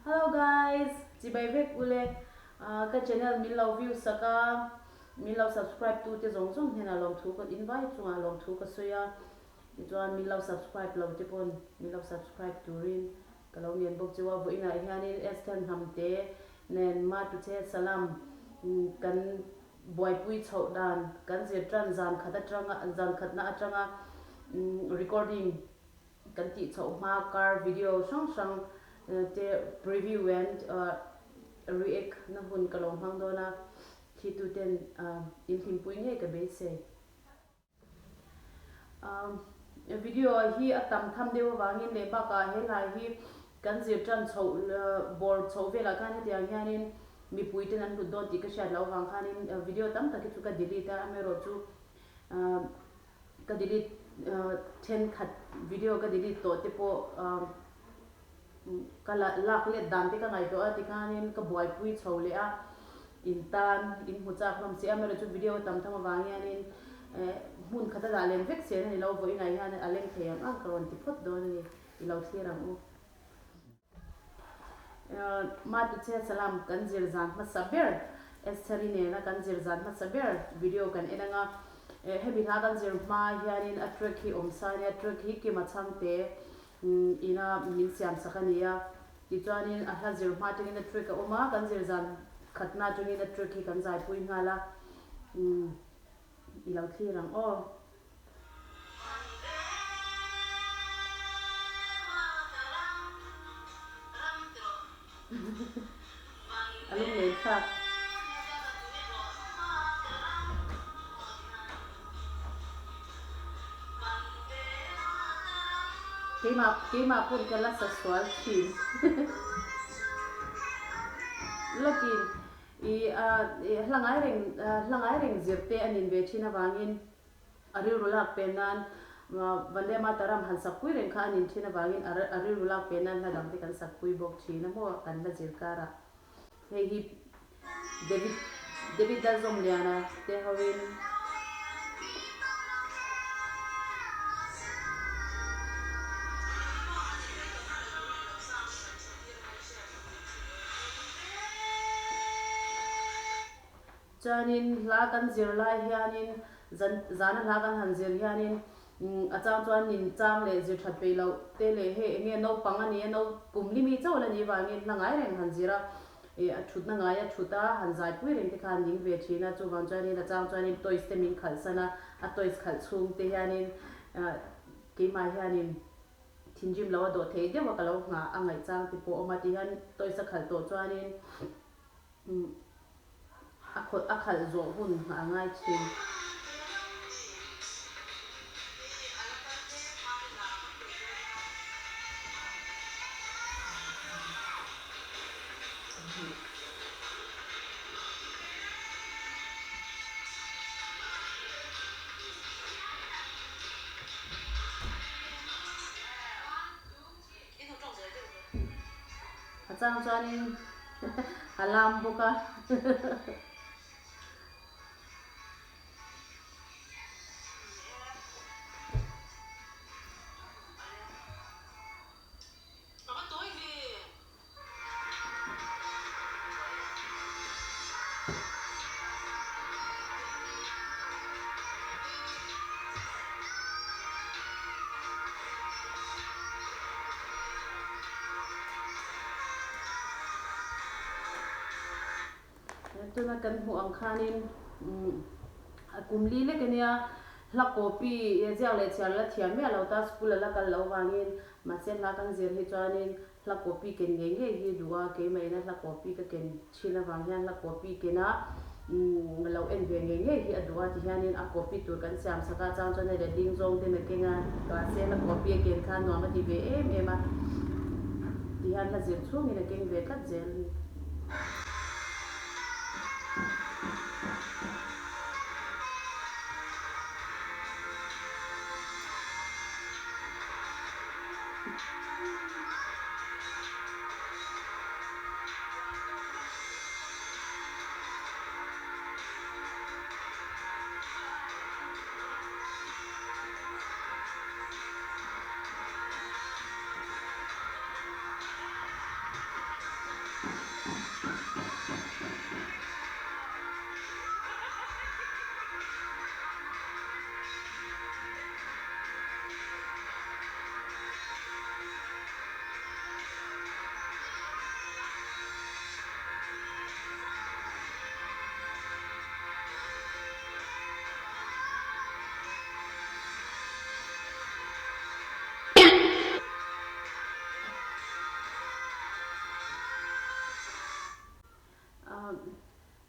Hello guys, chibai vek ule ka channel min lo view sak a, min lo subscribe tu te zawng zawng hnenah lawmthu ka in vai chungah lawmthu ka sawi a, tichuan min lo subscribe lo te pawn min lo subscribe turin ka lo ngen bawk cheu a, vawiinah hianin Esther Hnamte nen Matuche Salam kan buaipui chhoh dan kan zir tan zan khat atanga zan khatna atanga recording kan tih chhoh hma kar video hrang hrang te preview and react na hun ka lo hmang dawn a, thlitu ten in hlimpui ngei ka beisei. Video hi a tam tham deuh avangin leh bakah he hlai hi kan zir tan chhoh bawr chhoh velah khan hetiang hianin mipui ten an hlut dawn tih ka hriat loh avang khanin video tam tak hi chu ka delete a, amaherawhchu Ka delete thenkhat video ka delete tawh te pawh ka lak let dan te ka ngaihtuah a tikhanin ka buaipui chho leh a, in tan in hmu chak hlawm si a, amaherawhchu chu video tam tham avang hianin hmun khat a dah len vek chen a ni lo, vawiinah hian a leng thei ang ang ka rawn ti phawt dawn a ni, i lo thlir ang u. Matuche Salam kan zir zan hmasa ber Estheri nena kan zir zan hmasa ber video kan en anga hemi hla kan zir hma hianin a track hi awm sa ania track hi Kima Chhangte ina min siam sak a ni a tichuanin a hla zir hma atangin a track a awm a kan zir zan khatna atangin a track hi kan zaipui nghal a i lo thlir ang aw. A lung len thlak. Keimah keimah pawn ka la sa sual thin. Lawkin i hla ngai reng hla ngai reng zir te a nin ve thin avangin A rilru lak pen nan Vande Mataram han sakpui reng kha a nin thin avangin a rilru lak pen nan hla dang te kan sakpui bawk thin a maw kan hla zir karah. Hei hi David David Lalzawmliana te hoin Chuanin hla kan zir lai hianin zan zana hla kan han zir hianin a chang chuan nin chang leh zir that peih loh te leh hei eng nge naupang a nia nau kum li mi chauh la nih vangin hla ngai reng han zir a ih a thutna ngai a thut a han zaipui reng te kha an ning ve thin a chuvang chuanin a chang chuanin toys te min khalh san a a toys khalh chhung te hianin keimah hianin thinrim lo a dawh thei deuh a ka lo nghah a ngaih chang te pawh a awm a tihian toys a khalh tawh chuanin A khawlh a khalh zawh hun a ngai thin. A chang chuanin a lam bawk a. Tuna kan hmuh ang khanin a kum li lek ania hla copy ziak leh chhiar la thiam miah lo ta school a la kal loh vangin mahse hla kan zir hi chuanin Hla copy ken ngei ngei hi duh a, keimah ina hla copy ka ken thin avang hian hla copy ken a lo en ve ngei ngei hi a duh a, tihianin a copy tur kan siam sak a, chang chuan hei le ding zawng te na keng a, mahse hla copy a ken khan nuam a ti ve em em a, tihian hla zir chhungin a keng ve tlat zel a ni.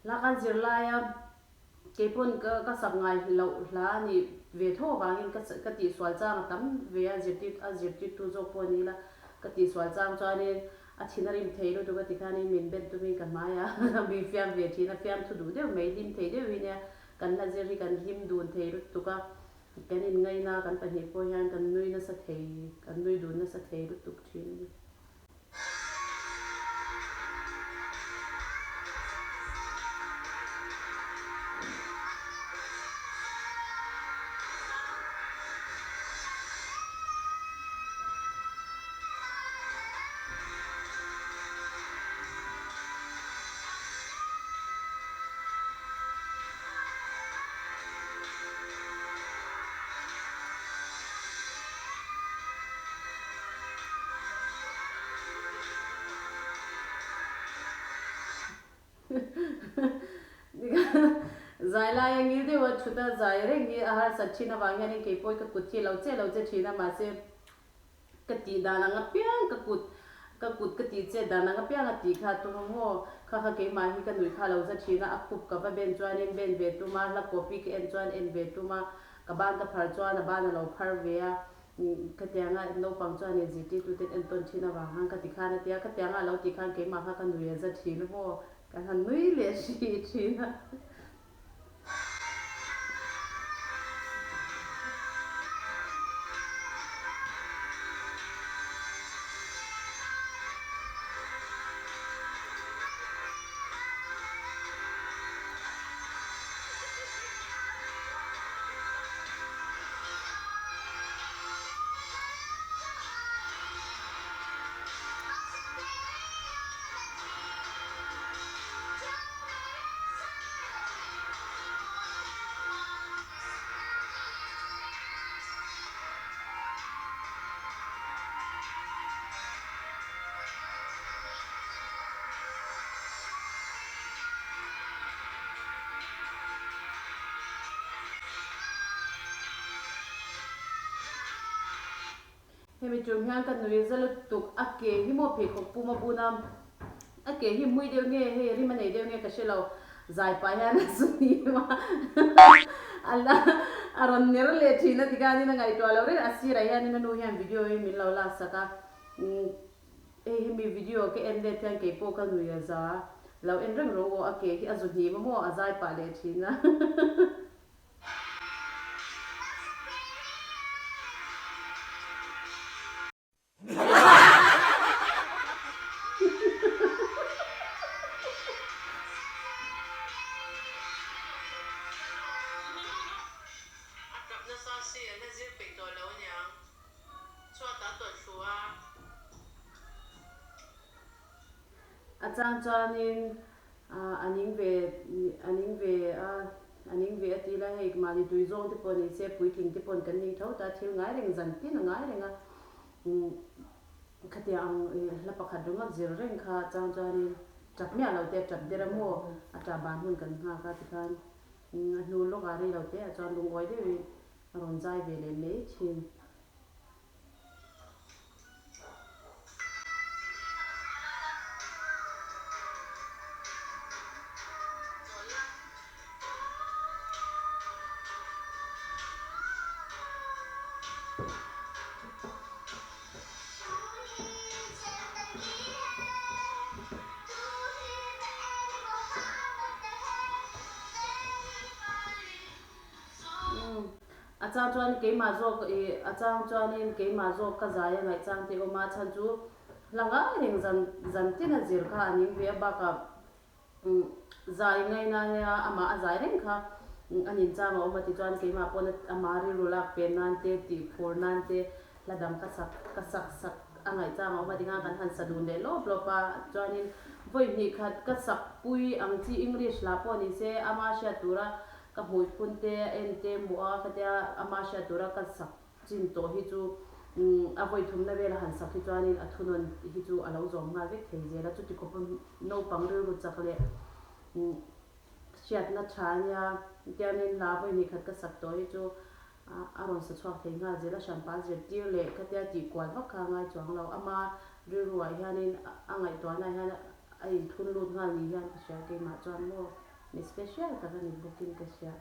Hla kan zir laia kei pawn ka ka sak ngai loh hla a nih ve tho avangin ka ka tihsual chang a tam ve a, zirtir a zirtirtu zawk pawh a ni la, ka tihsual chang chuanin a thin a rim thei lutuk a ti khanin min ben tumin ka hmai a, mi fiam ve thin a, fiamthu duh deuh mai, hlim thei deuhin nia kan hla zir hi kan hlim dun thei lutuk a, kan inngaina kan pahnih pawh hian kan nui nasa thei, kan nui dun nasa thei lutuk thin a ni. Zai laia ngil deuha thut a zai reng hi a harsat thin avang hianin kei pawh hi ka kut hi lo che lo che thin a, mahse ka tih dan ang apiang ka kut ka kut ka tih chet dan ang apiang a tih kha a tum a maw? Kha kha keimah hi ka nuih kha lo za thin a, a khup ka va ben chuanin ben ve tum a, hla copy ka en chuan en ve tum a, ka ban ka phar chuan a ban a lo phar ve a. Khatianga naupang chuan in zirtirtuten entawn thin avang khan ka ti khan a tia, khatianga a lo tih khan keimah kha ka nui a za thin a maw, ka han nui leh hrih thin a. Hemi tum hian ka nui za lutuk a ke hi maw pheikhawk pum a bun a, a ke hi mui deuh nge hei rim a nei deuh nge ka hre lo, zai pah hian a zu hnim a, a rawn ner leh thin a tikhanin a ngaihtuah loh reng a, a sirah hianin a nu hian video hi min lo laksak a. Hei hi mi video ka en let hian keipawh ka nui a za lo en reng rawh aw a ke hi a zu hnim a maw a zai pah leh thin a. A tap nasa si a la zir peih tawh lo aniang. Chhuat a tawlh thlu a. A chang chuanin a ning ve a ning ve a a ning ve a ti la hei mahni tui zawng te pawh ni se puitling te paw'n kan ning tho ta thil ngai reng zan tin a ngai reng a khatiang ang hla pakhat ringawt zir reng kha a chang chuanin tap miah lo te a tap der a maw a tah ban hun kan nghak a tikhan a hnu lawkah rei lo te ah chuan lungawi deuhin A rawn zai ve leh mai thin. A chang chuan keimah zawk ih a chang chuanin keimah zawk ka zai a ngaih chang te awm a, a chhan chu hla ngai reng zan zan tin a zir kha a ning ve a bakah zai ngaina nia amah a zai reng kha a nin chang a awm a tichuan keimah pawn ama rilru lak pen nan te tih phur nan te hla dang ka sak ka sak sak a ngaih chang a awm a tinga kan han sa dun leh lawp lawp a chuanin vawi hnih khat ka sak pui ang chi English lah pawh ni se ama hriat tura Ka hmui phun te a en te hmuh a, khatia ama hriat tura ka sak chin tawh hi chu a vawi thumna vela han sak hi chuanin a thunawn hi chu a lo zawm nghal vek thei zel a, chuti khawpa naupang rilru chak leh hriatna tha ania, tiangin la vawi hnih khat ka sak tawh hi chu a rawn sa chhuak thei nghal zel a, hranpa zirtir leh khatia tih kual vak kha a ngai chuang lo, ama rilruah hianin a ngaihtuahna hian. a inthun lut nghal ni hian ka hria keimah chuan maw mi special tak a ni bawkin ka hria.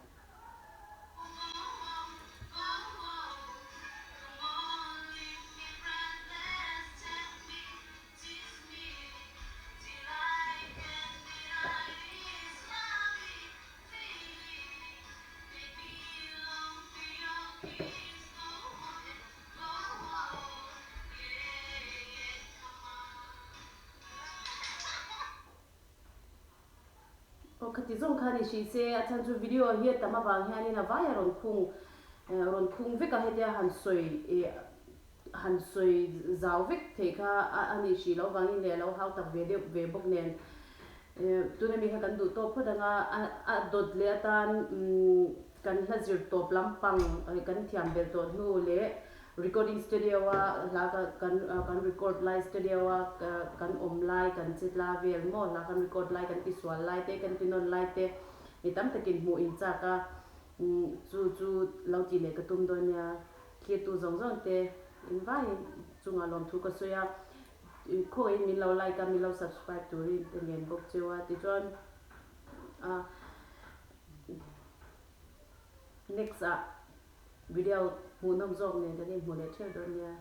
Aw khati zawng kha ni hrih se, a chhan chu video hi a tam avang hianin a vai a rawn khung rawn khung vek a, hetia han sawi ih han sawi zau vek thei kha a nih hrih loh avangin leh a lo hau tak ve deuh ve bawk nen tuna mi kha kan duh tawp phawt ang a, a dawt leh atan umm kan hla zir tawp lampang kan thiam belh tawh hnu leh Recording studio a hla kan kan record lai studio a kan awm lai kan che tla vel maw hla kan record lai kan ti sual lai te kan ti nawn lai te mi tam takin hmuh in chak a chu chu lo tih leh ka tum dawn nia thlir tu zawng zawng te in vaiin chungah lawmthu ka sawi a khawihin min lo like a min lo subscribe turin ka ngen bawk cheu a tichuan a next ah. Video hmuhnawm zawk nen kan inhmu leh theuh dawn nia.